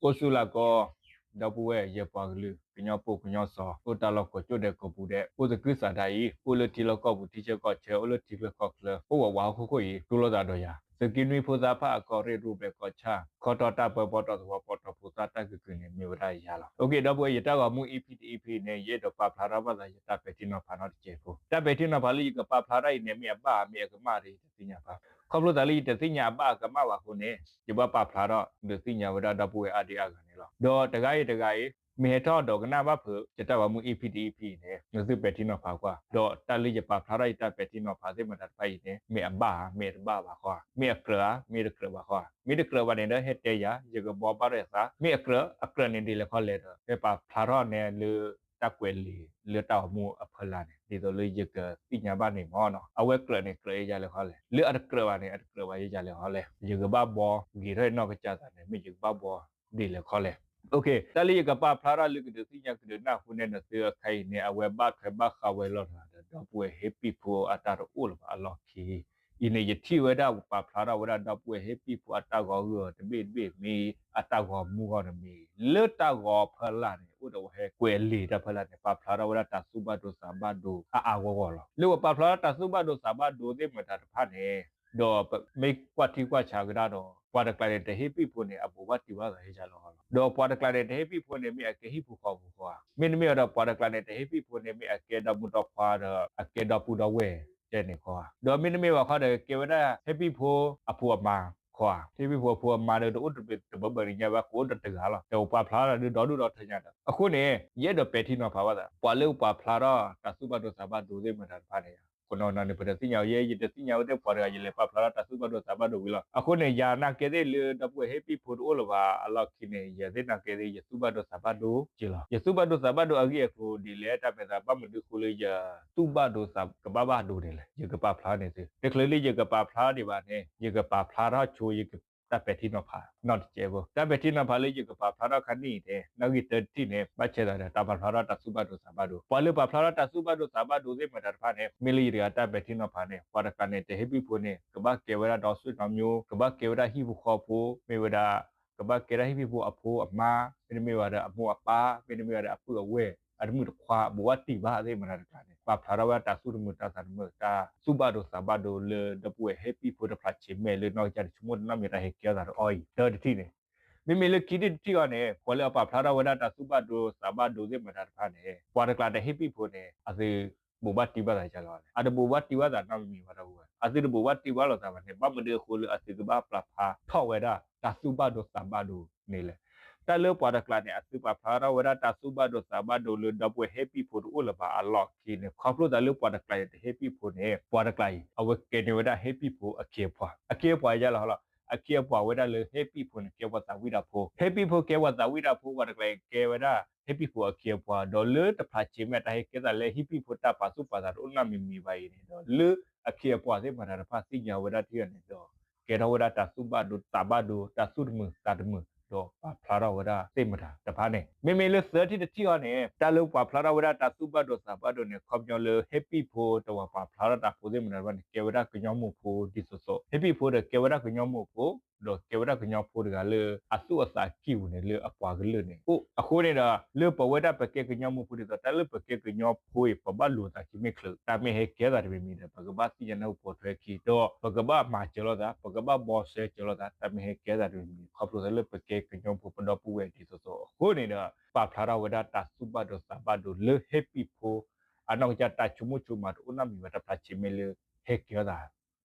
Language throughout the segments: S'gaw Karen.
အိၣ်ဆူၣ်လၢ်ကီ, ဒီပုၢ်ဝဲၢ်ယပှၤကလုာ် ကညီဖိကညီစီၤ အိၣ်တၢ်လီၢ်ကိးကၠိၣ်ဒဲးကိးပူၤဒဲး အိၣ်သကုၤဆးဒးအံၤ အိၣ်လၢထံလီၢ်ကီၢ်ပူၤ ထံဆၢကီၢ်ဆၢ အိၣ်လၢထံချၢကီၢ်ချၢ အိၣ်ဝးဝးဟီၣ်ခိၣ်အံၤ တူၢ်လိာ်သးဒီးယၤ သုးက့နွံဖိသၣ်ဖၣ်အကီၢ်ရ့ၣ် ရူၢ်ဘဲၣ်ကီၢ်ဆၣ် ခီတီၢ်တၢ်ပၢပီတီၢ်သဝီပီတီၢ်ဖိသၣ်တၢ်ကကုာ်န့ၣ် မ့ၢ်ဝဲဒၣ်ယၤလီၤ. အိၣ်က့ၤ ဒီပုၢ်ဝဲၢ် ယတၢ်ဂီၤမူ EP တ EP န့ၣ် ယအဲၣ်ဒိးပာ်ဖျါထီၣ်ဘၣ်သးယတၢ်ပဲာ်ထံနီၤဖးနီတစဲးဖိ, တၢ်ပဲာ်ထံနီၤဖးလၢယကပာ်ဖျါထီၣ်အံၤန့ၣ် မ့ၢ်အဘၣ်ဧါ မ့ၢ်အကမၣ်ဒီး ယတသ့ၣ်ညါဘၣ်. ခီဖျိသးလၢယတသ့ၣ်ညါအဘၣ်အကမၣ်ဘၣ်အဃိန့ၣ် ယဘၣ်ပာ်ဖျါထီၣ် ဒုးသ့ၣ်ညါဝဲဒၣ်ဒီပုၢ်ဝဲၢ်အါဒံအါဂၤန့ၣ်လီၤ. ဒီးတဂၤအံၤတဂၤအံၤ မ့ၢ်ဟဲထီၣ်ဒီးကနၣ်ဘၣ်ဖုး ယတၢ်ဂီၤမူ EP တ EP န့ၣ် နသုပဲာ်ထံနီၤဖးကွၢ်, ဒီးတၢ်လၢယပာ်ဖျါထီၣ်ယတၢ်ပဲာ်ထံနီၤဖးသ့ၣ်မတၤတဖၣ်အံၤန့ၣ် မ့ၢ်အဘၣ်ဧါ မ့ၢ်အတဘၣ်ဘၣ်ဃီဧါ, မ့ၢ်အကြၢးဧါ မ့ၢ်တကြၢးဘၣ်ဃီဧါ, မ့ၢ်တကြၢးဘၣ်န့ၣ်ဒီး ဟဲတဲယၤ ယကဘှီဘၣ်ထီၣ်ယသး, မ့ၢ်အကြၢး အကြၢးန့ၣ်ဒ်လဲၣ်ခီလဲၣ်ဒီး ဟဲပာ်ဖျါထီၣ်န့ၣ်လၢ တၢ်ကွဲးလံာ်လၢတၢ်ဂီၤမူအဖီလာ်န့ၣ် ဒ်သိးလၢယကသ့ၣ်ညါဘၣ်န့ၣ်မ့ၢ်နီၤ, အဝဲကြၢးန့ၣ် ကြၢးယၤလဲၣ်ခီလဲၣ်, လၢအတကြၢးဘၣ်န့ၣ် အတကြၢးဘၣ်ယၤလဲၣ်ခီလဲၣ်, ယကဘၣ်ဘှီဂ့ၤထီၣ်ယနီၢ်ကစၢ်သးန့ၣ် မ့ၢ်ယကဘၣ်ဘှီဒ်လဲၣ်ခီလဲၣ်. တၢ်လၢယကပာ်ဖျါထီၣ်လၢကဒုးသ့ၣ်ညါကဒုးနၢ်ဟူန့ၢ်နသုအခါအံၤန့ၣ် အဝဲဘၣ်ထွဲဘၣ်ဃးဝဲလီၤတဂၤဒီး ဒီပုၢ်ဝဲၢ်ဟ့ၣ်ပံၣ်ဖိအတၢ်တအိၣ်လၢၤဘၣ်အလီၢ်ခံ အံၤန့ၣ် ယထံၣ်ဝဲဒၣ်ပာ်ဖျါထီၣ်ဝဲဒၣ်ဒီပုၢ်ဝဲၢ်ဟ့ၣ်ပံၣ်ဖိအတၢ်ဂီၤဂီၢ်တဘ့ၣ်တဘ့ၣ်မ့ၢ် အတၢ်ဂီၤမူဂီၢ်တမ့ၢ် လၢတၢ်ဂီၤဖီလာ်န့ၣ် အိၣ်ဒီးဝဲဟဲကွဲးလံာ်တၢ်ဖီလာ်န့ၣ် ပာ်ဖျါထီၣ်ဝဲဒၣ်တၢ်သူၣ်ဘၣ်ဒိသးဘၣ်ဒိအါအါဂီၢ်ဂီၢ်လီၤ. လၢပပာ်ဖျါထီၣ်တၢ်သူၣ်ဘၣ်ဒိသးဘၣ်ဒိသ့ၣ်မတၤတဖၣ်န့ၣ် ဒီးမ့ၢ်ကွၢ်ထံကွၢ်ဆးကဒါဒီး ပှၤတကျါန့ၣ် တဟ့ၣ်ပံၣ်ဖိန့ၣ် အဘူးဘၣ်တံၢ်ဘၣ်သးဟ့ၣ်ယၤလီၤလီၤ. ဒီးပှၤတကျါန့ၣ် တဟ့ၣ်ပံၣ်ဖိန့ၣ် မ့ၢ်အကဲဟံၣ်ဖိဃီဖိဃီဧါ, မ့တမ့ၢ်ဒီး ပှၤတကျါန့ၣ် တဟ့ၣ်ပံၣ်ဖိန့ၣ် မ့ၢ်အကဲဒီမုၢ်ဒီခွါဒီး အကဲဒီပုၢ်ဒီဝဲၢ်ကဲန့ၣ်ဃီဧါ, ဒီးမ့တမ့ၢ်ဘၣ်ဃီဒီး ကဲဝဲဒၣ်ဟ့ၣ်ပံၣ်ဖိအဖိအမါဃီဧါ, ဟ့ၣ်ပံၣ်ဖိအဖိအမါဒီး တအိၣ်တဘၢဘၢန့ၣ်ညါဘၣ် ကအိၣ်ဒီးတဂၤလီၤ, ဒီးပပာ်ဖျါထီၣ်ဒီးဒီဒူၣ်ဒီထၢညါဒီး အဃိန့ၣ် ယအဲၣ်ဒိးပဲာ်ထံနီၤဖးဘၣ်သး ပှၤလၢပပာ်ဖျါထီၣ်တၢ်သူၣ်ဘၣ်ဒိသးဘၣ်ဒိသ့ၣ်မတၤတဖၣ်န့ၣ် ကနီၤနီၤန့ၣ် ပတသ့ၣ်ညါဝဲ ယဲ ယတသ့ၣ်ညါဝဲသ့ၣ်ပှၤတဂၤ ယလဲၤပာ်ဖျါထီၣ်တၢ်သူၣ်ဘၣ်ဒိသးဘၣ်ဒိဝံၤလီၤ. အဃိန့ၣ် ယနာ်ကဲသ့ၣ်လၢဒီပုၢ်ဝဲၢ်ဟ့ၣ်ပံၣ်ဖိတအိၣ်လၢၤဘၣ်အလီၢ်ခံန့ၣ် ယသ့ၣ်နာ်ကဲသ့ၣ် ယသူၣ်ဘၣ်ဒိသးဘၣ်ဒိက့ၤလီၤ. ယသူၣ်ဘၣ်ဒိသးဘၣ်ဒိအဂ့ၢ်အကျိၤဒ်လဲၣ် တၢ်မ့ၢ်သးဘၣ်မနုၤအဃိလၢယသူၣ်ဘၣ်ဒိသးကဘၣ်ဘၣ်ဒိန့ၣ်လဲၣ် ယကပာ်ဖျါန့ၣ်သု တချုးလၢယကပာ်ဖျါဒံးဘၣ်န့ၣ် ယကပာ်ဖျါထီၣ်ဆိယက တၢ်ပဲာ်ထံနီၤဖး နီတစဲးဖိ တၢ်ပဲာ်ထံနီၤဖးလၢယကပာ်ဖျါထီၣ်ခါန့ၣ်အံၤန့ၣ် နီၣ်ဂံၢ်တၢတထံၣ်န့ၣ် ဘၣ်ဆဲးသးဒီးတၢ်ပာ်ဖျါထီၣ်တၢ်သူၣ်ဘၣ်ဒိသးဘၣ်ဒိ ပှၤလၢပာ်ဖျါထီၣ်တၢ်သူၣ်ဘၣ်ဒိသးဘၣ်ဒိသ့ၣ်မတၤတဖၣ်န့ၣ် မ့ၢ်လၢယတဂၤတၢ်ပဲာ်ထံနီၤဖးန့ၣ် ပှၤတကျါန့ၣ် တဟ့ၣ်ပံၣ်ဖိန့ၣ် ကဘၣ်ကဲဝဲဒၣ်ဒီးဆွေမျိုး ကဘၣ်ကဲဝဲဒၣ်ဟံၣ်ဖိဃီဖိ မ့ၢ်ဝဲဒၣ် ကဘၣ်ကဲဒၣ်ဟံၣ်ဖိဖိအဖိအမါ မ့တမ့ၢ်ဘၣ်ဒီးအမိၢ်အပၢ် မ့တမ့ၢ်ဘၣ်ဒီးအပုၢ်အဝဲၢ် အတမုၣ်တခွါ ဘူးဘၣ်တံၢ်ဘၣ်သ့ၣ်မတၤတကျါန့ၣ် ပာ်ဖျါထီၣ်ဝဲဒၣ်တၢ်သူၣ်တမုာ်တၢ်သးတမုာ် တၢ်သူၣ်ဘၣ်ဒိသးဘၣ်ဒိလၢဒီပုၢ်ဝဲၢ်ဟ့ၣ်ပံၣ်ဖိတဖျးဆံးမဲာ်လၢနီၢ်ကစၢ်တဆိကမိၣ်တနီၣ်မံၤတၢ်ဟဲကဲထီၣ်သးဒီးအီၤအံၤ တၢတထံၣ်န့ၣ် မ့မ့ၢ်လၢခံထံၣ်တထံၣ်အံၤန့ၣ် ပှၤလၢအပာ်ဖျါထီၣ်ဝဲဒၣ်တၢ်သူၣ်ဘၣ်ဒိသးဘၣ်ဒိသ့ၣ်မတၤတဖၣ်န့ၣ် ပှၤတကျါတဟ့ၣ်ပံၣ်ဖိန့ၣ် အသု ဘူးဘၣ်တံၢ်ဘၣ်သးကလီၤလဲၣ် အတဘူးဘၣ်တံၢ်ဘၣ်သးနီတမံၤမံၤဘၣ်ဒီပုၢ်ဝဲၢ် အသုတဘူးဘၣ်တံၢ်ဘၣ်လိာ်သးဘၣ်န့ၣ် ဘၣ်မနုၤအဃိလၢအသုကဘၣ်ပာ်ဖျါထီၣ်ဝဲဒၣ်တၢ်သူၣ်ဘၣ်ဒိသးဘၣ်ဒိန့ၣ်လဲၣ် တၢ်လၢပှၤတကျါန့ၣ် အသုပာ်ဖျါထီၣ်ဝဲဒၣ်တၢ်သူၣ်ဘၣ်ဒိသးဘၣ်ဒိလၢဒီပုၢ်ဝဲၢ်ဟ့ၣ်ပံၣ်ဖိတအိၣ်လၢၤဘၣ်အလီၢ်ခံန့ၣ် ခီဖျိသးလၢပှၤတကျါန့ၣ်တဟ့ၣ်ပံၣ်ဖိန့ၣ် ပှၤတကျါအံၤ အဝဲကဲန့ၢ်ဝဲဒၣ်ဟ့ၣ်ပံၣ်ဖိအခ့အပှၤ အခ့အပှၤယါလီၤဟီလီၤ အခ့အပှၤဝဲဒၣ်လၢဟ့ၣ်ပံၣ်ဖိန့ၣ် ကဲပှၤသးဝံၣ်တၢ်ဖိ ဟ့ၣ်ပံၣ်ဖိကဲပှၤသးဝံၣ်တၢ်ဖိ ပှၤတကျါအံၤကဲဝဲဒၣ် ဟ့ၣ်ပံၣ်ဖိအခ့အပှၤ ဒီးလၢတဖျးဆံးမဲာ်တၢ်ဟဲကဲသးလၢဟ့ၣ်ပံၣ်ဖိတၢ်ပာ်သူၣ်ပာ်သးတအိၣ်နီတမံၤမံၤဘၣ်အံၤန့ၣ်ဒီး လၢအခ့အပှၤသ့ၣ်မတၤတဖၣ်သ့ၣ်ညါဝဲဒၣ်ထံၣ်အီၤန့ၣ်ဒီး ကဲထီၣ်ဝဲဒၣ်တၢ်သူၣ်ဘၣ်ဒိသးဘၣ်ဒိ တၢ်သူၣ်တမုာ်သးတမုာ် ဒီးပာ်ဖျါထီၣ်ဝဲဒၣ်သ့ၣ်မတၤတဖၣ်န့ၣ် မ့မ့ၢ်လၢသၢထံၣ်တထံၣ်အံၤန့ၣ် တၢ်လၢပှၤဖျါထီၣ်ဝဲဒၣ်တၢ်သူၣ်ဘၣ်ဒိသးဘၣ်ဒိန့ၣ် ခီပညီလၢဟ့ၣ်ပံၣ်ဖိတဝၤပှၤဖျါထီၣ်တၢ်ဖိသ့ၣ်မတၤတဖၣ်န့ၣ် ကဲဝဲဒၣ်ကညီမိၢ်ဖိဒ်သိးသိး ဟ့ၣ်ပံၣ်ဖိဒီးကဲဝဲဒၣ်ကညီမိၢ်ဖိ ဒီးကဲဝဲဒၣ်ကညီဖိတဂၤလၢအသူၣ်အသးကံၢ်ပူၤန့ၣ် လၢအပှၤကလုာ်န့ၣ် အိၣ်အဃိန့ၣ်ဒီး လၢပဝဲဒၣ်ပကဲကညီမိၢ်ဖိဒ်သိး တၢ်လၢပကဲကညီဖိအံၤ ပဘၣ်လိာ်သးခံမ့ၢ်ချုး တၢ်မ့ၢ်ဟဲကဲသးတမံၤမံၤဒီး ပကဘၣ်သ့ၣ်ညါနၢ်ဟူပိာ်ထွဲခံ ဒီးပကဘၣ်မၤစၢၤလိာ်သး ပကဘၣ်ဘှီစၢၤစၢၤလိာ်သး တၢ်မ့ၢ်ဟဲကဲသးတမံၤမံၤ ခီဖျိသးလၢပကဲကညီဖိပဒီပုၢ်ဝဲၢ်ဒ်သိးသိးအဃိန့ၣ်ဒီး ပာ်ဖျါထီၣ်ဝဲဒၣ်တၢ်သူၣ်ဘၣ်ဒိသးဘၣ်ဒိလၢဟ့ၣ်ပံၣ်ဖိ အနီၢ်ကစၢ်တၢ်ဆိကမိၣ်ဆိကမးတအိၣ်နီတမံၤဘၣ် တဖျးဆံးမဲာ်လၢ ဟဲကဲထီၣ်သး ဒီး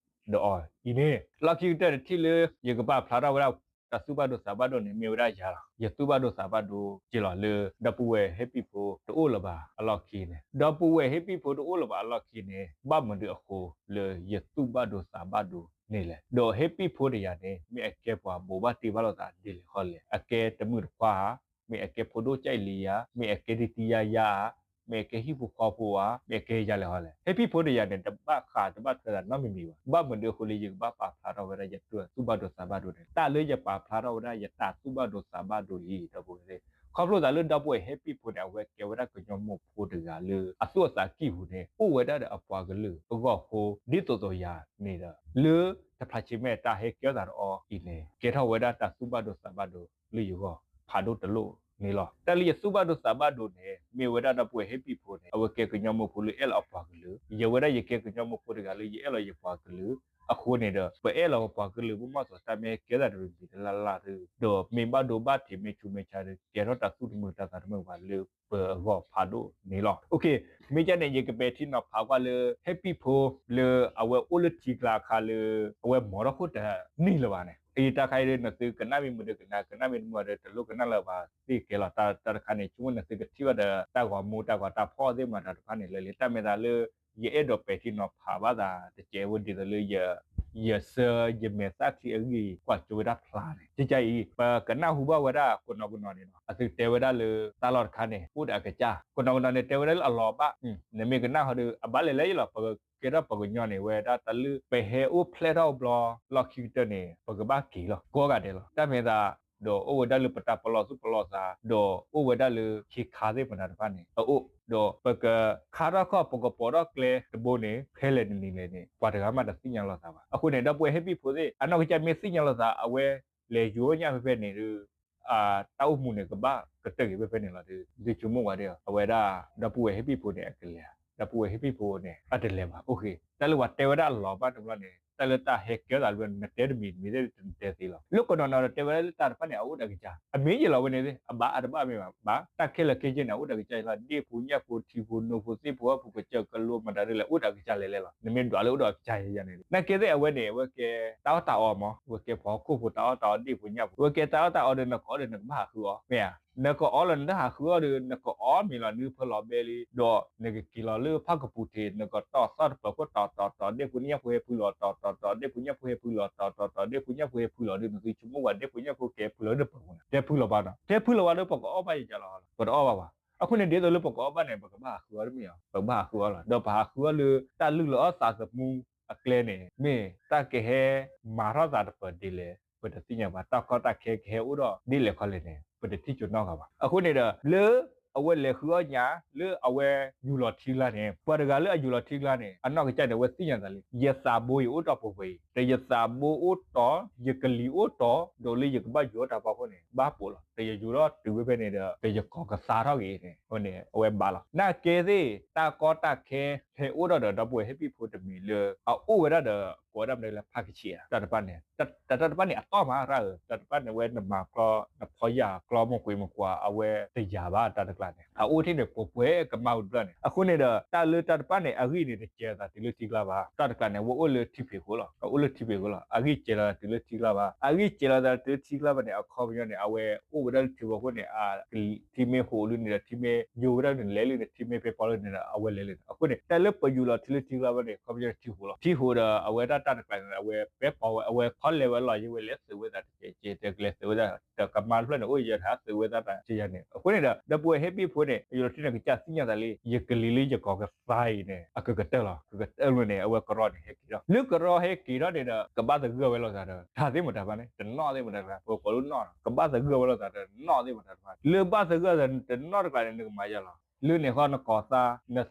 အီၤအံၤန့ၣ် လီၢ်ခံကတၢၢ်တထံၣ်လၢ ယကပာ်ဖျါထီၣ်ဝဲဒၣ် တၢ်သူၣ်ဘၣ်ဒိသးဘၣ်ဒိန့ၣ် မ့ၢ်ဝဲဒၣ်ယၤလီၤ. ယသူၣ်ဘၣ်ဒိသးဘၣ်ဒိက့ၤလီၤလၢ ဒီပုၢ်ဝဲၢ်ဟ့ၣ်ပံၣ်ဖိတအိၣ်လၢၤဘၣ်အလီၢ်ခံန့ၣ် ဒီပုၢ်ဝဲၢ်ဟ့ၣ်ပံၣ်ဖိတအိၣ်လၢၤဘၣ်အလီၢ်ခံန့ၣ် ဘၣ်မနုၤအဃိလၢယသူၣ်ဘၣ်ဒိသးဘၣ်ဒိန့ၣ်လဲၣ်. ဒီးဟ့ၣ်ပံၣ်ဖိတယၤန့ၣ် မ့ၢ်အကဲပှၤဘူးဘၣ်တံၢ်ဘၣ်လိာ်သးဒ်လဲၣ်ဃီလဲၣ်. အကဲတမုၣ်တခွါဧါ, မ့ၢ်အကဲဖိဒိၣ်ကၠဲၣ်လံဧါ, မ့ၢ်အကဲတံၤတံၤယါယါဧါ, မ့ၢ်အကဲဟံၣ်ဖိဃီဖိဧါ, မ့ၢ်အကဲယၤလဲၣ်ဃီလဲၣ်. ဟ့ၣ်ပံၣ်ဖိတယၤန့ၣ် တဘၣ်ဃးတဘၣ်ထွဲသးနီတမံၤမံၤဘၣ်. ဘၣ်မနုၤအဃိလၢယကဘၣ်ပာ်ဖျါထီၣ်ဝဲဒၣ်ယတၢ်သူၣ်ဘၣ်ဒိသးဘၣ်ဒိန့ၣ် တၢ်လၢယပာ်ဖျါထီၣ်ဝဲဒၣ်ယတၢ်သူၣ်ဘၣ်ဒိသးဘၣ်ဒိအံၤ ဒီပုၢ်ဝဲၢ်သ့ၣ် ခီဖျိသးလၢဒီပုၢ်ဝဲၢ်ဟ့ၣ်ပံၣ်ဖိန့ၣ် အဝဲကဲဝဲဒၣ်ကညီမိၢ်ဖိတဂၤလၢ အသူၣ်အသးကံၢ်ပူၤန့ၣ် အိၣ်ဝဲဒၣ်ဒီးအပှၤကလုာ်အဂီၢ်အဃိ ဒ်သိးသိးယၤန့ၣ်ဒီး လၢတဖျးဆံးမဲာ်တၢ်ဟဲကဲထီၣ်သးဒီးအီၤအံၤန့ၣ် ကဲထီၣ်ဝဲဒၣ်တၢ်သူၣ်ဘၣ်ဒိသးဘၣ်ဒိလၢယဂီၢ် ဖးဒိၣ်တလိၣ်န့ၣ်လီၤ. တၢ်လၢယသူၣ်ဘၣ်ဒိသးဘၣ်ဒိန့ၣ် မ့ၢ်ဝဲဒၣ်ဒီပုၢ်ဝဲၢ်ဟ့ၣ်ပံၣ်ဖိန့ၣ် အဝဲကဲကညီမိၢ်ဖိလၢအဲၣ်လီၤအပှၤကလုာ်, ယဝဲဒၣ်ယကဲကညီမိၢ်ဖိတဂၤလၢယအဲၣ်လီၤယပှၤကလုာ်, အဃိန့ၣ်ဒီး ပအဲၣ်လီၤပပှၤကလုာ် ပမ့ၢ်သိးတၢ်မ့ၢ်ဟဲကဲသးတမံၤမံၤတလၢ်လၢ်ဒီး ဒီးမ့ၢ်ဘၣ်ဒိဘၣ်ထံးမ့ၢ်ဆူးမ့ၢ်ဆါဒီး ကဲထီၣ်တၢ်သူၣ်တမုာ်တၢ်သးတမုာ်ဘၣ်လၢပအဂီၢ်ဖးဒိၣ်န့ၣ်လီၤ. မ့ၢ်ကဲန့ၣ် ယကပဲာ်ထံနီၤဖးကွၢ်လၢ ဟ့ၣ်ပံၣ်ဖိလၢအဝဲအိၣ်လၢထံကျါအခါလၢ အဝဲမၤထီၣ်ခိၣ်တနံၣ်လၢၤဘၣ်န့ၣ် အံၤတၢ်ခါအံၤဒီး နသုကနၣ်မ့ၢ်မုာ်ဒီးကနၣ်, ကနၣ်မ့ၢ်တမုာ်ဒီးတလိၣ်ကနၣ်လၢၤဘၣ်သ့ၣ်ကဲလီၤ. တၢ်တခါန့ၣ် ဆိကမိၣ်နသုကထံၣ်ဘၣ်ဒီး တၢ်ဂီၤမူတၢ်ဂီၤတၢ်ဖီၣ်သ့ၣ်မတၤတဖၣ်န့ၣ်လၢလံ တၢ်မ့ၢ်သးလၢ ယအဲၣ်ဒိးပဲာ်ထံနီၤဖးဘၣ်သးတကဲးဖိဒ်သိးလၢ ယဆၢယမဲာ်သၣ်ချံအဂံၢ်ကွၢ်စိဝဲဒၣ်ဖျါန့ၣ် ကကါအံၤ ပကနၢ်ဟူဘၣ်ဝဲဒၣ်ကနီၤကနီၤန့ၣ်လီၤ. အသုတဲဝဲဒၣ်လၢတၢ်လီၢ်တခါန့ၣ် အိၣ်ဒီးအကစၢ်, ကနီၤကနီၤန့ၣ်တဲဝဲဒၣ်လၢအလီၤဘၣ်, နမ့ၢ်ကနၣ်ဟီဒီး အဘၣ်လဲၤလဲၤယလီၤ ပကကဲထီၣ်ပှၤကညီန့ၣ် ဝဲဒၣ်တၢ်လၢပဟဲအိၣ်ဖျဲၣ်ထီၣ်ဘျီ လီၢ်ခံကတၢၢ်န့ၣ် ပကဘၣ်က့ၤလီၤ ကိးဂၤဒဲးလီၤ. တၢ်မ့ၢ်သး ဒီးအိၣ်ဝဲဒၣ်လၢပတၢ်ပလီၢ်သူၣ်ပလီၢ်သး, ဒီးအိၣ်ဝဲဒၣ်လၢခ့ခါသ့ၣ်မတၤတဖၣ်န့ၣ် အအိၣ်, ဒီးပကခါထီၣ်ခီၣ် ပကပိာ်ထီၣ်ကျဲတဘိန့ၣ် ဖဲလဲၣ်တနံၤလဲၣ်န့ၣ် ပှၤတဂၤမးတသ့ၣ်ညါလိာ်သးဘၣ်. အဃိန့ၣ် ဒီပုၢ်ဝဲၢ်ဟ့ၣ်ပံၣ်ဖိသ့ၣ် အနီၢ်ကစၢ်မ့ၢ်သ့ၣ်ညါလိာ်သး အဝဲလဲၤယိၤညၣ်ဖဲဖဲန့ၣ်ဒီး တၢ်အိၣ်မူန့ၣ် ကဘၣ်ကတၢၢ်က့ၤဖဲဖဲန့ၣ်လီၤ. ဒုးဆိကမိၣ်ဝဲဒၣ် အဝဲဒၣ် ဒီပုၢ်ဝဲၢ်ဟ့ၣ်ပံၣ်ဖိန့ၣ်အကလဲၤဧါ, ဒီပုၢ်ဝဲၢ်ဟ့ၣ်ပံၣ်ဖိန့ၣ် အတလဲၤဘၣ်. အိၣ်ဃ့ တၢ်လၢပှၤတဲဝဲဒၣ်အလီၤဘၣ်တဘျီန့ၣ် တၢ်လၢတၢ်ဟဲကဲသးလၢနတဲတမံၤတမံၤသ့ၣ်တတဲသ့လီၤ. လၢကနီၤနီၤဒီးတဲဝဲဒၣ်လၢတၢ်တဖၣ်န့ၣ် အအိၣ်ဒီးအကစၢ်, အမ့ၢ်ယဲလီၤဝဲန့ၣ်သ့ၣ် အဘၣ်အတဘၣ်မ့ၢ်ဘၣ်, ဘၣ် တၢ်ခဲလၢာ်ခဲဆ့န့ၣ် အအိၣ်ဒီးအကစၢ်လီၤ. ဒ့ၣ်ဖိညၣ်ဖိ ထံဖိနိဖိ သ့ၣ်ဖိအီၣ်ဖိ ကစၢၢ်ကလိမတၤဒ်လဲၣ် အိၣ်ဒီးအကစၢ်လဲၤလဲၤလီၤ. နမ့ၢ်ဒွးလၢအိၣ်ဒီးအကစၢ်ယဲယဲန့ၣ် နာ်က့သ့ၣ်အဝဲန့ၣ် အဝဲကဲတၢ်အီၣ်တၢ်အီမး, အဝဲကဲဖီခိၣ်ဖိတၢ်အီၣ်တၢ်အီ ဒ့ၣ်ဖိညၣ်ဖိ, အဝဲကဲတၢ်အီၣ်တၢ်အီဒီး နကအီဒီးနကဘၣ်ဟးဃုအီၤ မ့ၢ်ဧါ. နကအီလီၤနတဟးဃုအီၤဒီး နကအီမ့ၢ်လီၤ နဖၢလီၤဘဲလံ ဒီးနကက့ၤလီၤလၢဖၣ်ကပူၤထံး နကတီၢ်သီၣ်တပၢၤခိၣ် တီၤတီၤတီၤ ဒ့ၣ်ဖိညၣ်ဖိဟဲဖုလီၤ တီၤတီၤတီၤ ဒ့ၣ်ဖိညၣ်ဖိဟဲဖုလီၤ တီၤတီၤတီၤ ဒ့ၣ်ဖိညၣ်ဖိဟဲဖုလီၤဒီး နသုဆိကမိၣ်ဝဲ ဒ့ၣ်ဖိညၣ်ဖိကဟဲဖုလီၤလၢနပၢၤပူၤန့ၣ် ကဟဲဖုလီၤဘၣ်နီၤ. ကဟဲဖုလီၤဘၣ်ဒီး ပကအီၣ်ဘၣ်ယကလီၤ ပတအီၣ်ဘၣ်ဘၣ်. အဃိန့ၣ် ဒ်သိးလၢပကအီၣ်ဘၣ်န့ၣ် ပကဘၣ်ဟးဃုအီၤတမ့ၢ်ဧါ, ပကဘၣ်ဟးဃုအီၤလီၤ. ဒီးပဟးဃုအီၤလၢတၢ်လုၢ်လီၤအီၣ်သးသမူအကျဲန့ၣ် မ့ၢ်တၢ်ကဟဲမၤထီၣ်သးတပၢၤဒ်လဲၣ် ပတသ့ၣ်ညါဘၣ်. တၢ်ကီတၢ်ခဲကဟဲအိၣ်ဒီးဒ်လဲၣ်ခီလဲၣ်န့ၣ် ပတထံၣ်ကိနီတဂၤဘၣ်. အဃိန့ၣ်ဒီး လၢအဝဲလဲၤဃုအီၣ်ညါ လၢအဝဲယူၤလီၤထံကျါန့ၣ် ပှၤတဂၤလၢအယူၤလီၤထံကျါန့ၣ် အနီၢ်ကစၢ်န့ၣ် အဝဲသ့ၣ်ညါသးလံ ယသးဘိယအိၣ်တီၢ်ပှဲၤပှဲၤအံၤ, ဒီးယသးဘိအိၣ်တီၢ် ယကလံၤအိၣ်တီၢ် ဒီးလၢယကဘၣ်ယူၤအီၣ်တၢ်ဖီခိၣ်န့ၣ် ဘၣ်ပိာ်လီၤ. ဒီးယယူၤထီၣ်တုၤဝဲဖဲန့ၣ်ဒီး ဒီးယကီၤကသါထီၣ်က့ၤန့ၣ် အဝဲန့ၣ် အဝဲဘၣ်လီၤ. နာ်က့သ့ၣ် တၢ်ကီတၢ်ခဲဟဲအိၣ်ထီၣ်ဒီး ဒီပုၢ်ဝဲၢ်ဟ့ၣ်ပံၣ်ဖိတမံၤလၢ အအိၣ်ဝဲဒၣ်ဒီး ကိးဝဲဒၣ်မနုၤလဲၣ် ဖးကဆံးဧါ တၢ်တဖၣ်န့ၣ် တၢ်တဖၣ်န့ၣ် အတီၢ်မးရၢ်ဧၢ, တၢ်တဖၣ်န့ၣ် ဝဲနမၤကျီ နဖီယၢ်ကျီမကွ့မကွာ် အဝဲတယာ်ဘၣ်တၢ်တကျါန့ၣ် အအိၣ်ထံၣ်န့ၣ် ပှဲၤပှဲၤကမၣ်ဝံၤတဖျၢၣ်န့ၣ် အဃိန့ၣ်ဒီး တၢ်လၢတၢ်တဖၣ်န့ၣ် အဂံၢ်န့ၣ် တစဲးသးတုၤလၢထံကျါဘၣ်. တၢ်တကျါန့ၣ် အဝဲအိၣ်လၢထံဖံးဃိလီၤ, အအိၣ်လၢထံဖံးဃိလီၤ, အဂံၢ်စဲးလီၤသးတုၤလၢထံကျါဘၣ်. အဂံၢ်စဲးလီၤသးတုၤလၢထံကျါဘၣ်န့ၣ် အခီပညီန့ၣ် အဝဲအိၣ်ဝဲဒၣ်လၢထံဖံးဃိန့ၣ် အ ထံမ့ၢ်ဟိးလံန့ၣ်ဒီး ထံမ့ၢ်ယိာ်ဝဲဒၣ်န့ၣ် လဲၤလံန့ၣ် ထံမ့ၢ်ဖဲပီလံန့ၣ်ဒီး အဝဲလဲၤလံန့ၣ် အဃိန့ၣ် တၢ်လၢပယူၤလီၤထံလၢထံကျါဘၣ်န့ၣ် အခီပညီန့ၣ် ထံဟိးလီၤ. ထံဟိးဒီး အဝဲဒၣ်တၢ်တကျါန့ၣ် အဝဲပဲပီဝဲ အဝဲခီလဲၤဝဲလီၤယံၤဝဲ လဲၤသုးဝဲသးတကဲးကဲး တကလဲၤသုးဝဲသး တကမါတဖျၢၣ်န့ၣ် အိၣ်ယဲၢ်ထါသုးဝဲသးတၢ်ဆံယၤန့ၣ် အဃိန့ၣ်ဒီး ဒီပုၢ်ဝဲၢ်ဟ့ၣ်ပံၣ်ဖိန့ၣ် ယူၤလီၤထံန့ၣ် ကစၢ်သ့ၣ်ညါသးလံ ယကလံၤလၢယကီၤကသါအံၤန့ၣ် အကကတၢၢ်လီၤ. ကကတၢၢ်လီၤန့ၣ် အဝဲကရီန့ၣ် ဟဲက့ၤထီၣ် လၢကရီဟဲက့ၤထီၣ်န့ၣ်ဒီး ကဘၣ်သဂၢၢ်ဝဲလိာ်သးဒီး တၢ်သ့ၣ်မတၤတဖၣ်န့ၣ် တနီၣ်သ့ၣ်မတၤတဖၣ် ပကိးလၢနီၣ်ဒီး ကဘၣ်သဂၢၢ်ဝဲလိာ်သးဒီး နီၣ်သ့ၣ်မတၤတဖၣ် လၢဘၣ်သဂၢၢ်သးတနီၣ်တကျါန့ၣ် နကမၤယၤလီၤ. လၢန့ၣ်ဃီနကီၤ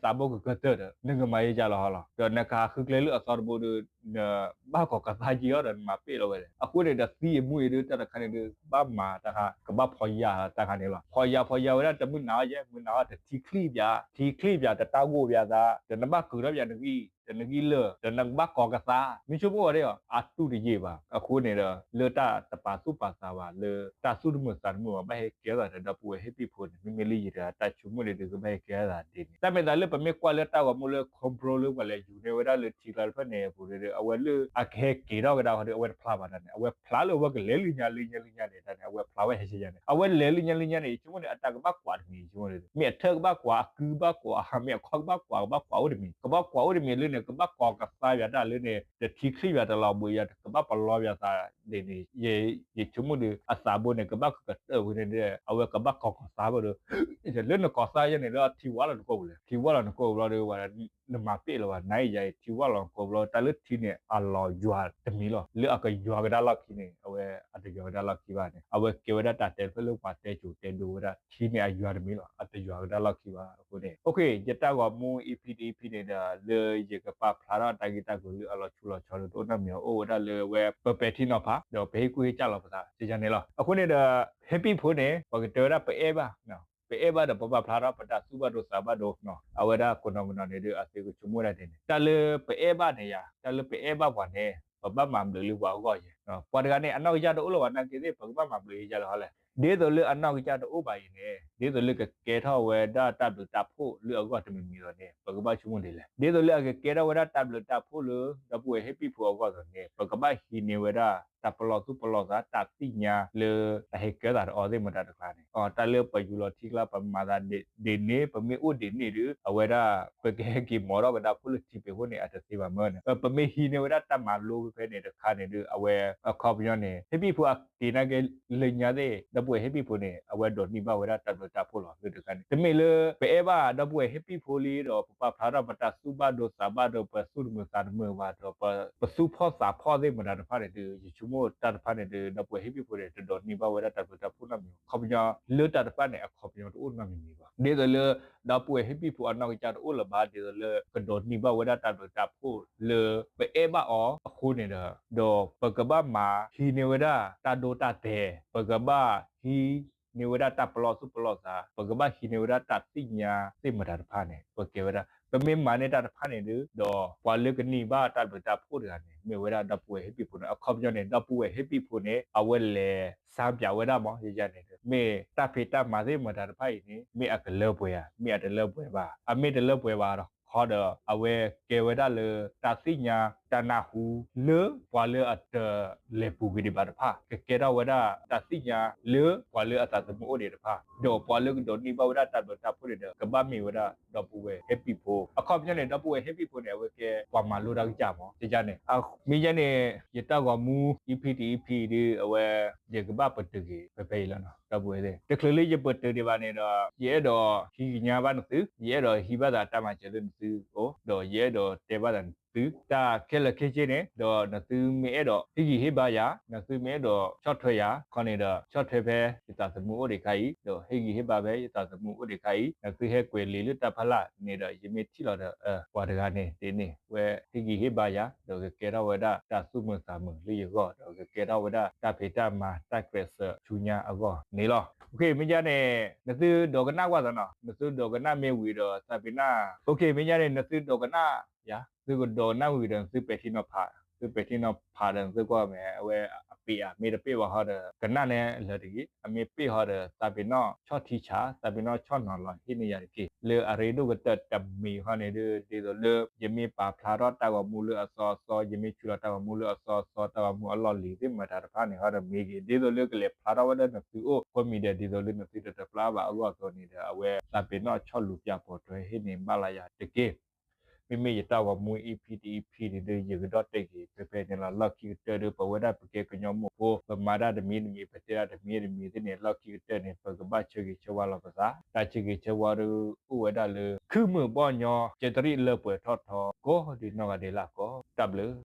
သါ နသးဘိကကတၢၢ်ဒီး နကမၤယၤလီၤဟီလီၤ. ဒီးနကဟးဃုကျဲလၢအသီတဘိဒီး နဘၣ်ကီၤကသါက့ၤအီၤဒီး နမၤပ့ၣ်လီၤဝဲလဲၣ်. အဃိန့ၣ်ဒီး သံအမူအံၤဒီး တၢ်တခါန့ၣ်ဒီး ဘၣ်မၤတၢ်ခါ ကဘၣ်ဖီယၢၤတၢ်ခါန့ၣ်လီၤ. ဖီယၢၤဖီယၢၤဝဲဒၣ် တမုၢ်နၤအီၤယဲ မုၢ်နၤအီၤတထံချံၣ်ပၠး ထံချံၣ်ပၠး တတၢ်ဂိၢ်ပၠးသး ဒီးနဘၣ်ကုာ်ထီၣ်ပၠးနဂံၢ် တနဂံၢ်လၢာ် ဒီးနကဘၣ်ကီၤကသါ မ့ၢ်ဆိကမိၣ်ဝဲဒၣ်အီၤ အတူၢ်တယံာ်ဘၣ်. အဃိန့ၣ်ဒီး လၢတၢ်တပာ်သူၣ်ပာ်သးဘၣ် လၢတၢ်သူၣ်တမုာ်သးတမုာ်ဘၣ် ဘၣ်ဟဲကဲထီၣ်သးဒီး ဒီပုၢ်ဝဲၢ်ဟ့ၣ်ပံၣ်ဖိန့ၣ် မ့မ့ၢ်လၢယတဂၤတၢ်ဆိကမိၣ်န့ၣ်ဒီး ကဘၣ်ဟဲကဲထီၣ်သးဒ်န့ၣ် တၢ်မ့ၢ်သးလၢပမ့ၢ်ကွၢ်လၢတၢ်ဂီၤမူလၢ control လၢပှၤလဲၤယူၤန့ၢ်ဝဲဒၣ်လၢထံကျါတဖျၢၣ်န့ၣ်အပူၤဒီး အဝဲလၢအကဟဲက့ၤထီၣ်ကဒါဃီဒီး အဝဲတဖျါဘၣ်တၢ်န့ၣ် အဝဲဖျါလၢအဝဲကလဲၤလၢညါလၢညါလၢညါန့ၣ် တၢ်န့ၣ် အဝဲဖျါဝဲဟဲဆ့ညါန့ၣ် အဝဲလဲၤလၢညါလၢညါန့ၣ် ယဆိကမိၣ်န့ၣ် အတၢ်ကဘၣ်ကွၢ်တမံၤ ယဆိကမိၣ်န့ၣ် မ့ၢ်အထၢၣ်ကဘၣ်ကွၢ် အကုကဘၣ်ကွၢ် မ့ၢ်အခီၣ်ကဘၣ်ကွၢ် ကဘၣ်ကွၢ်အိၣ်တမံၤ ကဘၣ်ကွၢ်အိၣ်တမံၤလၢန့ၣ် ကဘၣ်ကီၤကသါပၠးတၢ်လၢန့ၣ် တထံချံၣ်ပၠး တလီၤဘှံးယၤ ကဘၣ်ပလီပၠးသးဒ်န့ၣ် ယဆိကမိၣ်ဒီး အသးဘိန့ၣ် ကဘၣ်ကကတၢၢ်ဝဲန့ၣ်ဒီး အဝဲကဘၣ်ကီၤကသါဘၣ်ဒီး လၢနကီၤသါယဲန့ၣ် လၢထံဝါလီၤနကိာ်ပူၤလဲၣ် ထံဝါလီၤနကိာ်ပူၤလီၤဒီး နမၤပ့ၣ်လီၤဘၣ် နၤအံၤယၤအံၤ ထံဝါလီၤနကိာ်ပူၤလီၤ တၢ်လၢထံန့ၣ် အလီၤယွၤတမံၤလီၤ. လၢအကယွၤကဒါလီၢ်ခံန့ၣ် အဝဲအတယွၤကဒါလီၢ်ခံဘၣ်န့ၣ် အဝဲကဲဝဲဒၣ်တၢ်တဲတဖျၢၣ်လၢပှၤတဲစိၤတဲဒိဝဲဒၣ် ထံန့ၣ်အယွၤတမံၤလီၤ အတယွၤကဒါလီၢ်ခံဘၣ်အဃိန့ၣ် ယတၢ်ဂီၤမူ EP တ EP န့ၣ်ဒီး လၢယကပာ်ဖျါထီၣ်တၢ်ဂ့ၢ်တၢ်ကျိၤလၢအလီၤဆူလီၤဆီဒီး တအိၣ်နီတမံၤ အိၣ်ဝဲဒၣ်လၢဝဲ ပပဲာ်ထံနီၤဖး ဒီးပဟ့ၣ်ကူၣ်ဟ့ၣ်ကၢ်လီၤပသး ကန့ၣ်လီၤ. အဃိန့ၣ်ဒီး ဟဲပံၣ်ဖိန့ၣ် ပကတဲဝဲဒၣ်ပအဲၣ်ဘၣ် ပအဲၣ်ဘၣ်ဒီးပဘၣ်ဖျါထီၣ်ပတၢ်သူၣ်ဘၣ်ဒိသးဘၣ်ဒိ, အဝဲဒၣ်ကိးနီၢ်ကနီၢ်န့ၣ်ဒီး အသုကဆိကမိၣ်ဝဲဒၣ်ဒ်န့ၣ် တၢ်လၢပအဲၣ်ဘၣ်န့ၣ်ယၤ, တၢ်လၢပအဲၣ်ဘၣ်ပှၤန့ၣ် ပဘၣ်မၤဘျုးလၢပှၤအဂီၢ်ယဲ. ပှၤတဂၤန့ၣ် အနီၢ်ကစၢ်တအိၣ်လၢၤဘၣ်နာ်က့သ့ၣ် ပကဘၣ်မၤဘျုးယဲယဲလၢဟီလဲၣ်. ဒ်သိးလၢအနီၢ်ကစၢ်တအိၣ်ဘၣ်အံၤန့ၣ် ဒ်သိးလၢကကဲထီၣ်ဝဲဒၣ်တၢ်ဘျုးတၢ်ဖှိၣ်လၢအဂီၢ်တမံၤမံၤအသိးန့ၣ် ပကဘၣ်ဆိကမိၣ်ဒ်လဲၣ်. ဒ်သိးလၢအကကဲထီၣ်ဝဲဒၣ်တၢ်ဘျုးတၢ်ဖှိၣ်လၢ ဒီပုၢ်ဝဲၢ်ဟဲပံၣ်ဖိအဂီၢ်အသိးန့ၣ် ပကဘၣ်ဟံးန့ၢ်ဝဲဒၣ် တၢ်ပလီၢ်သူၣ်ပလီၢ်သး တၢ်သ့ၣ်ညါလၢ တၢ်ဟဲကဲသးဒီးအီၤသ့ၣ်မတၤတကျါန့ၣ် တၢ်လၢပယူၤလီၤထံကျါ ပမၤသးဒ်န့ၣ် ပမ့ၢ်အိၣ်ဒ်န့ၣ်ဒီး အဝဲဒၣ် ပကဟဲက့ၤမၤထီၣ်ကဒါဖှိၣ်လၢထံပ့ၤခိၣ်န့ၣ် အတသ့ဘၣ်မ့ၢ်န့ၣ် ပမ့ၢ်ဟံးန့ၢ်ဝဲဒၣ်တၢ်မၤလိဖဲဖဲန့ၣ်တခါန့ၣ်ဒီး အဝဲအခီပညီန့ၣ် ဟဲပံၣ်ဖိအက့ၤနာ်က့လၢညါသ့ၣ် ဒီပုၢ်ဝဲၢ်ဟဲပံၣ်ဖိန့ၣ် အဝဲဒိးန့ၢ်ဘၣ်ဝဲဒၣ်တၢ်ဘျုးတၢ်ဖှိၣ်လီၤ. လၢတခါန့ၣ် တမ့ၢ်လၢပအဲၣ်ဘၣ်ဒီပုၢ်ဝဲၢ်ဟဲပံၣ်ဖိလံဒီး ပပာ်ဖျါထီၣ်ပတၢ်သူၣ်ဘၣ်ဒိသးဘၣ်ဒိ ပသူၣ်တမုာ်သးတမုာ်ဘၣ်ဒီး ပသူၣ်ဖှီၣ်သးဖှီၣ်သ့ၣ်မတၤတဖၣ်န့ၣ်ဒီး ယဆိကမိၣ်တၢ်တဖၣ်န့ၣ်ဒီး ဒီပုၢ်ဝဲၢ်ဟဲပံၣ်ဖိန့ၣ် တဒိးန့ၢ်ဘၣ်ဝဲဒၣ်တၢ်ဘျုးတၢ်ဖှိၣ်နီတမံၤဘၣ်. အခီပညီလၢတၢ်တဖၣ်န့ၣ် အခီပညီတအိၣ်နီတမံၤမံၤဘၣ်. ဒ်သိးလၢ ဒီပုၢ်ဝဲၢ်ဟဲပံၣ်ဖိအနီၢ်ကစၢ်တအိၣ်လၢၤဘၣ် ဒ်သိးလၢကဒိးန့ၢ်ဘၣ်ဝဲဒၣ်တၢ်ဘျုးတၢ်ဖှိၣ်လၢပအဲၣ်ဘၣ်အီၤအဃိန့ၣ်ဒီး ဒီးပကဘၣ်မၤဟံးန့ၢ်ဝဲဒၣ်တၢ်ဒိတၢ်တဲာ် ပကဘၣ်ဟံးန့ၢ်ဝဲဒၣ်တၢ်ပလီၢ်သူၣ်ပလီၢ်သး ပကဘၣ်ဟံးန့ၢ်ဝဲဒၣ်တၢ်သ့ၣ်ညါသ့ၣ်မတၤတဖၣ်န့ၣ် ပကဲဝဲဒၣ် ပမ့ၢ်မၤန့ၢ်တၢ်တဖၣ်န့ၣ်ဒီး ဒီးပှၤလၢကန့ၢ်ဘၣ်တၢ်ဘျုးတၢ်ဖှိၣ်တဂၤန့ၣ် မ့ၢ်ဝဲဒၣ်ဒီပုၢ်ဝဲၢ်ဟဲပံၣ်ဖိန့ၣ် အခီပညီန့ၣ် ဒီပုၢ်ဝဲၢ်ဟဲပံၣ်ဖိန့ၣ် အဝဲလဲၤစါပၠးဝဲဒၣ်မ့ၢ်ယယဲန့ၣ် မ့ၢ်တၢ်ဖံးတၢ်မၤသ့ၣ်မတၤတဖၣ်အံၤန့ၣ် မ့ၢ်အကလၢပှဲၤဧါ မ့ၢ်အတလၢပှဲၤဘၣ် အမ့ၢ်တလၢပှဲၤဘၣ်ဒီး ခီဒီး အဝဲကဲဝဲဒၣ်လၢ တၢ်သ့ၣ်ညါ တၢ်နၢ်ဟူ လၢပှၤလၢအတလဲၤပူၤကွံာ်ဒံးဘၣ်တဖၣ် ကကဲထီၣ်ဝဲဒၣ် တၢ်သ့ၣ်ညါလၢပှၤလၢအသးသမူအိၣ်ဒံးတဖၣ် ဒီးပှၤလၢကဒိးန့ၢ်ဘၣ်ဝဲဒၣ်တၢ်ဘျုးတၢ်ဖှိၣ်န့ၣ်ဒီး ကဘၣ်မ့ၢ်ဝဲဒၣ်ဒီပုၢ်ဝဲၢ်ဟဲပံၣ်ဖိ အခီပညီန့ၣ် ဒီပုၢ်ဝဲၢ်ဟဲပံၣ်ဖိန့ၣ် အဝဲကဲပှၤမၤလိတၢ်ကစၢ်မ့ၢ် ကယဲန့ၣ် မ့ၢ်ယဲန့ၣ် ယတၢ်ဂီၤမူ EP တ EP ဒီး အဝဲ ယကဘၣ်ပတုာ်က့ၤ ဖဲဖဲအံၤလီၤနီၤ ဒီပုၢ်ဝဲၢ်သ့ၣ် တချုးလၢယပတုာ်ဒံးဘၣ်န့ၣ်ဒီး ယအဲၣ်ဒိးဟံးကညးဘၣ်နသု ယအဲၣ်ဒိးဟံးဘၣ်သးတၢ်မၤစၢၤလၢနသုအိၣ် ဒီးယအဲၣ်ဒိးတဲဘၣ်သးနသု တၢ်ခဲလၢာ်ခဲဆ့န့ၣ် ဒီးနသုမ့ၢ်အဲၣ်ဒိးဟ့ၣ်ဂံၢ်ဟ့ၣ်ဘါယၤ နသုမ့ၢ်အဲၣ်ဒိးဆီၣ်ထွဲယၤ ခီန့ၣ်ဒီး ဆီၣ်ထွဲဖဲယသးသမူအိၣ်ဒံးခါအံၤ ဒီးဟ့ၣ်ဂံၢ်ဟ့ၣ်ဘါဖဲယသးသမူအိၣ်ဒံးခါအံၤ နသုဟဲကွဲးလံာ်လၢတၢ်ဖီလာ်န့ၣ်ဒီး ယမ့ၢ်ထံၣ်လီၤဒီး ပှၤတဂၤန့ၣ် ဒ်န့ၣ် ဝဲဟ့ၣ်ဂံၢ်ဟ့ၣ်ဘါယၤ ဒီးကကဲထီၣ်ဝဲဒၣ်တၢ်သူၣ်မုာ်သးမုာ်လၢယဂီၢ် ဒီးကကဲထီၣ်ဝဲဒၣ်တၢ်ဖံးတၢ်မၤတၢ်ကျဲးစၢးဆူညါအဂီၢ်န့ၣ်လီၤ. မ့ၢ်ယဲန့ၣ် နသုဒိးကနၣ်ကွၢ်သးနီၤ နသုဒိးကနၣ်မ့ၢ်ဝံၤဒီးသးပ့ၤနီၣ် မ့ၢ်ယဲန့ၣ် နသုဒိးကနၣ်ယၤ သုကဒိးကနၣ်ဝံၤဒီးနသုပဲာ်ထံနီၤဖး သုပဲာ်ထံနီၤဖးဒီးနသုကွၢ်မဲာ် အဝဲအပ့ၤဧါ မ့ၢ်တပ့ၤဘၣ်ဟီဒီး ကနၣ်နဲလၢာ်တဂ့ၤ အမ့ၢ်ပ့ၤဟီဒီး သးပ့ၤနီၣ်ဆီၣ်ထံဆး သးပ့ၤနီၣ်ဆီၣ်နီၤလီၤဟ့ၣ်န့ၢ်ယၤတက့ၢ်. လၢအရ့ဒိၣ်ကတၢၢ်တမံၤဟီန့ၣ်ဒီး ဒ်သိးလၢ ယမ့ၢ်ပာ်ဖျါထီၣ်တၢ်ဂီၤမူလၢအသီအသီ ယမ့ၢ်ဆှၢလီၤတၢ်ဂီၤမူလၢအသီအသီ တၢ်ဂီၤမူအလီၢ်လံၤသ့ၣ်မတၤတဖၣ်န့ၣ်ဟီဒီးမ့ၢ်ဂ့ၤ ဒ်သိးလၢကလဲၤဖျါထီၣ်ဝဲလၢနသုအိၣ် ကိးမံၤဒဲး ဒ်သိးလၢနသုတတပျၢ်ဘၣ်အဂီၢ်အသိးန့ၣ်ဒီး အဝဲသးပ့ၤနီၣ်ဆီၣ်လူၤပၠးပိာ်ထွဲဟ့ၣ်န့ၢ်ဘၣ်လၢယၤတက့ၢ်. မ့မ့ၢ်ယတၢ်ဂီၤမူ EP တ EP န့ၣ်ဒီး ယကဒီၣ်တဲာ်က့ၤဖဲဖဲန့ၣ်လီၤ. လီၢ်ခံကတၢၢ်ဒီး ပဝဲဒၣ်ပကဲကညီမိၢ်ဖိ ပမၤတၢ်တမံၤတမံၤ ပတဲတၢ်တမံၤတမံၤသ့ၣ်န့ၣ် လီၢ်ခံကတၢၢ်န့ၣ် ပကဘၣ်ဆၢဂ့ၤဆၢဝါလီၤပသး တၢ်ဆၢဂ့ၤဆၢဝါဒီး အိၣ်ဝဲဒၣ်လၢ ခုမုၢ်ဘီၣ်ညီ ကဲတရံးလၢပှဲၤထီၣ်ထီ ကိးဒံနီၢ်ဂၤဒဲးလၢ်ကီး တၢ်ဘျုး